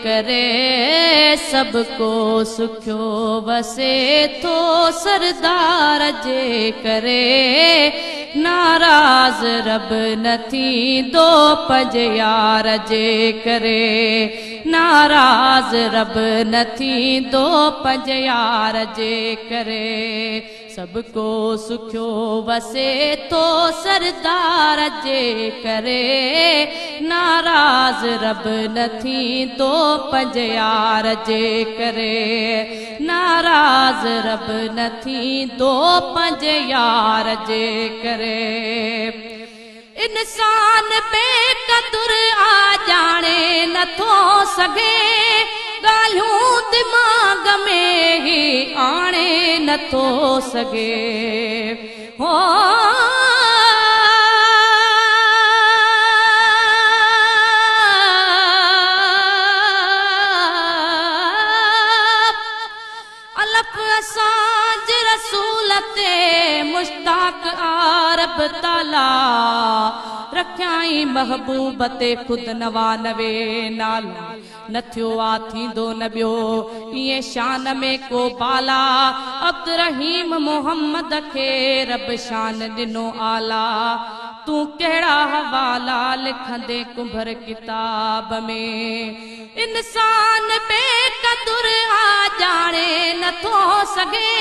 ڪري سڀ ڪو سکيو وسي ٿو سردار جي ڪري ناراض رب نه ٿيندو پنهنجي يار جي ڪري ناراض رب نه ٿيندو پنهنجي يار جي ڪري سڀ ڪو سکيو وسي ٿو سردار جي ڪري ناراض رب نه ٿيندو پنهنجي يار جي ڪري ناراض رب نه ٿيندو پنهنجي يار جي ڪري انسان بي قدر آ ڄاڻي نه ٿو سگهي ڳالهيون دماغ ۾ هي آڻي نه ٿو سگهي هو. الف اسان جي رسول تي مشتاق آ رب تعاليٰ رکيائين محبوب تي خود 99 نالا نه ٿيو آ ٿيندو نه ٻيو ائين شان ۾ ڪو بالا عبدالرحيم محمد کي رب شان ڏنو اعليٰ تون ڪهڙا حوالا لکندين ڪنڀر ڪتاب ۾. انسان بي قدر آ ڄاڻي نه ٿو سگهي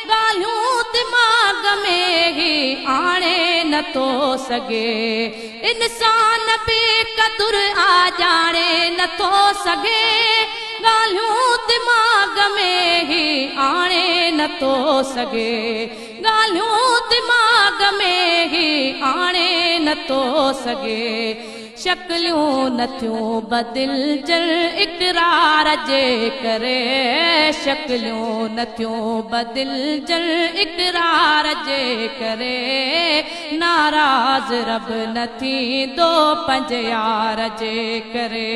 ڳالهيون دماغ ۾ هي آڻي نه ٿو سگهي انسان بي قدر آ ڄاڻي نه ٿو سگهي ڳالهيون دماغ ۾ هي آڻي نه ٿو سگهي ڳالهيون دماغ ۾ هي آڻي نه ٿو سگهي شڪليون نه ٿيون بدلجن اقرار جي ڪري شڪليون نه ٿيون بدلجن اقرار جي ڪري ناراض رب نه ٿيندو پنهنجي يار جي ڪري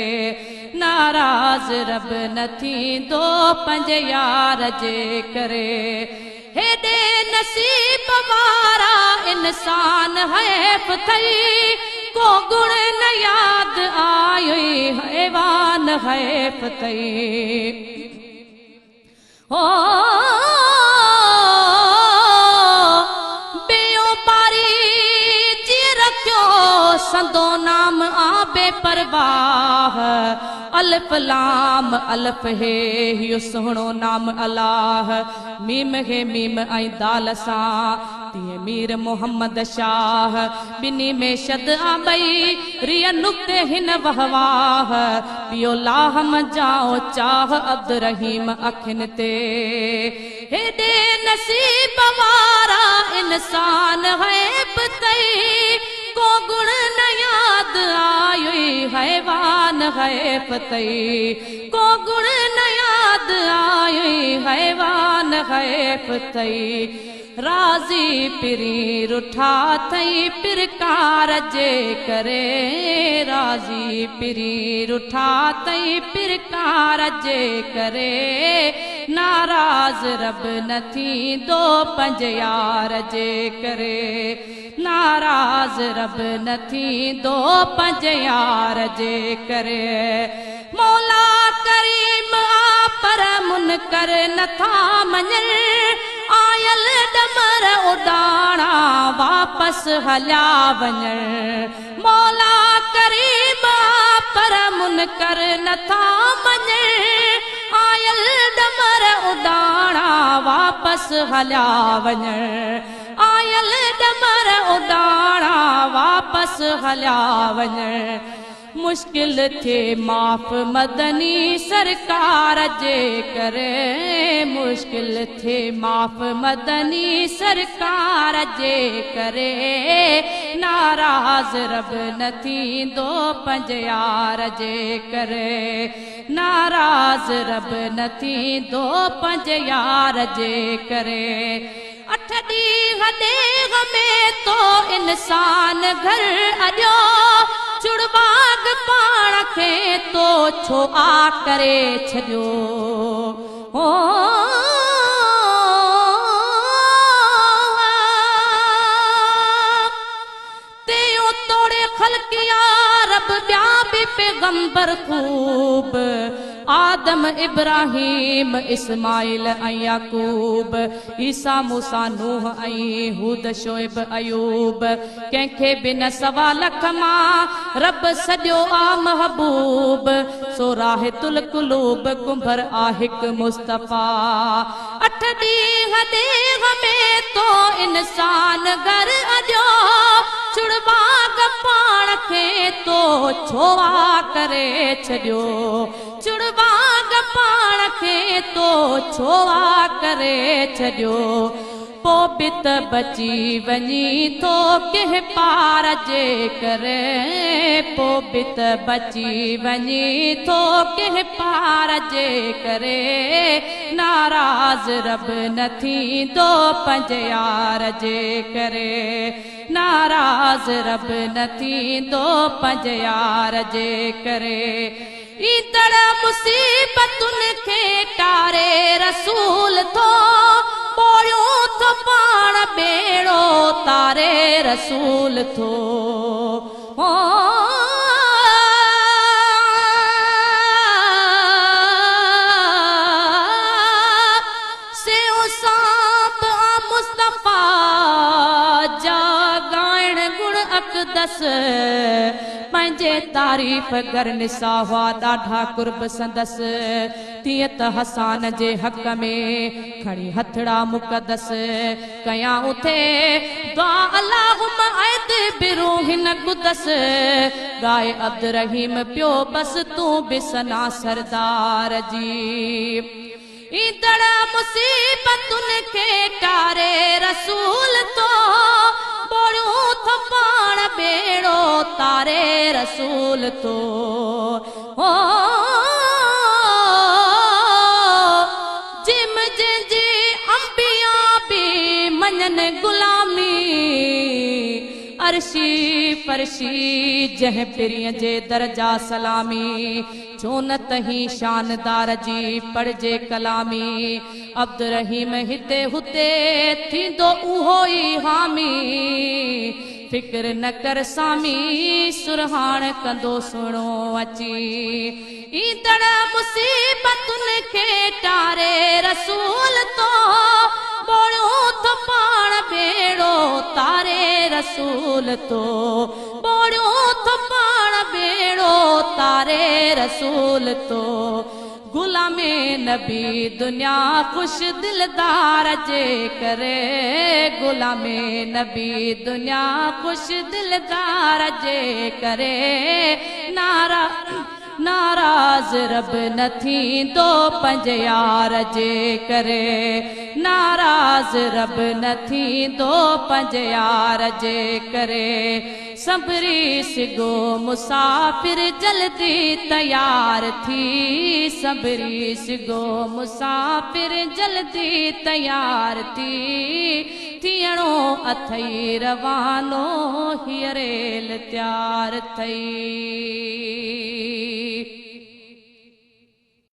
ناراض رب نه ٿيندو پنهنجي يار جي ڪري هيڏي نصيب وارا انسان حيف ٿئي ڪو گڻ نه ياد آيوئي حيوان حيف ٿئي هو ٻيو ٻاري جيئن رکيو سندو نام آ بي پرواهه الف لام الف هي هيو سهڻو نام الله ميم هي ميم ۽ دال سان، تيئن مير محمد شاهه، ٻنهي ۾ شد آ ٻئي، ريء نقطي هن وهه واهه، پيو لاهه منجهائون چاهه عبدالرحيم اکين تي. هيڏي نصيب وارا انسان حيف تئي، ڪو گڻ نه ياد آيوئي حيوان حيف تئي. ڪو گڻ نه ياد آيئي حيوان حيف ٿئي راضي پرين رٺا ٿئي پرڪار جي ڪري راضي پرين رٺا ٿئي پرڪار جي ڪري ناراض رب نه ٿيندو پنهنجي يار جي ڪري ناراض رب نه ٿيندو پنهنجي يار جي ڪري مولا ڪريم آ پر منڪر نه ٿا مڃن آيل ڏمر اڏاڻا واپس هليا وڃن مولا ڪريم آ پر منڪر نه ٿا مڃن آيل ڏمر اڏاڻا واپس هليا وڃن آيل ڏمر اڏاڻا واپس هليا وڃڻ مشڪل ٿئي معاف مدني سرڪار جي ڪري مشڪل ٿئي معاف مدني سرڪار جي ڪري ناراض رب نه ٿيندو پنهنجي يار جي ڪري ناراض رب نه ٿيندو پنهنجي يار جي ڪري اٺ ڏينهن ڏيهه ۾ تو انسان گهر اڏيو، چڙٻاغ پاڻ کي تو ڇو آ ڪري ڇڏيو. هو تيون توڙي خلقيا رب ٻيا به پيغمبر خوب. آدم، ابراهيم، اسماعيل ۽ يعقوب، عيسيٰ، موسيٰ، نوح ۽ هود، شعيب، ايوب، ڪنهن کي به نه سوا لک مان رب سڏيو آ محبوب، سو راحت القلوب ڪنڀر آ هڪ مصطفيٰ. اٺ ڏينهن ڏيهه ۾ تو انسان گهر اڏيو، ڇڙواڳ پاڻ کي تو ڇو آ ڪري ڇڏيو، ڇڙواڳ پاڻ کي تو ڇو آ ڪري ڇڏيو، پو به ته بچي وڃي ٿو ڪنهن پار جي ڪري، پو به ته بچي وڃي ٿو ڪنهن پار جي ڪري، ناراض رب نه ٿيندو پنهنجي يار جي ڪري، ناراض رب نه ٿيندو پنهنجي يار جي ڪري. ايندڙ مصيبتن کي ٽاري رسول ٿو، ٻوڙيون ٿو پاڻ ٻيڙو تاري رسول ٿو. سيون سانپ آ مصطفيٰ جا ڳائڻ گڻ اقدس، پنهنجي تعريف گر نسا هئا ڏاڍا قرب سندس، تيئن ته حسان جي حق ۾ کڻي هٿڙا مقدس، ڪيائون ٿي دعا اللهم اعد بروح قدس، ڳائي عبدالرحيم پيو بس تون به ثنا سردار جي. ايندڙ مصيبتن کي ٽاري رسول تو، ٻوڙيون ٿو پاڻ ٻيڙو تاري رسول تو. جم جنهن جي انبيا به مڃن غلامي، عرشي فرشي جنهن پرينء جي درجا سلامي، ڇو نه ته هي شاندار جي پڙهجي ڪلامي، عبدالرحيم هتي هتي ٿيندو اهو ئي حامي، فڪر نه ڪر سامي سرهاڻ ڪندو سهڻو اچي. ايندڙ مصيبتن کي ٽاري رسول تو، ٻوڙيون ٿو پاڻ ٻيڙو تاري رسول تو. ٻوڙيون ٿو پاڻ ٻيڙو تاري رسول تو. غلام نبي دنيا خوش دلدار جي ڪري، غلام نبي دنيا خوش دلدار جي ڪري، ناراض رب نه ٿيندو پنهنجي يار جي ڪري، ناراض رب نه ٿيندو پنهنجي يار جي ڪري. سنڀري سگهو مسافر جلدي تيار ٿي، سنڀري سگهو مسافر جلدي تيار ٿي، ٿيڻو اٿئي روانو هيء ريل تيار ٿئي.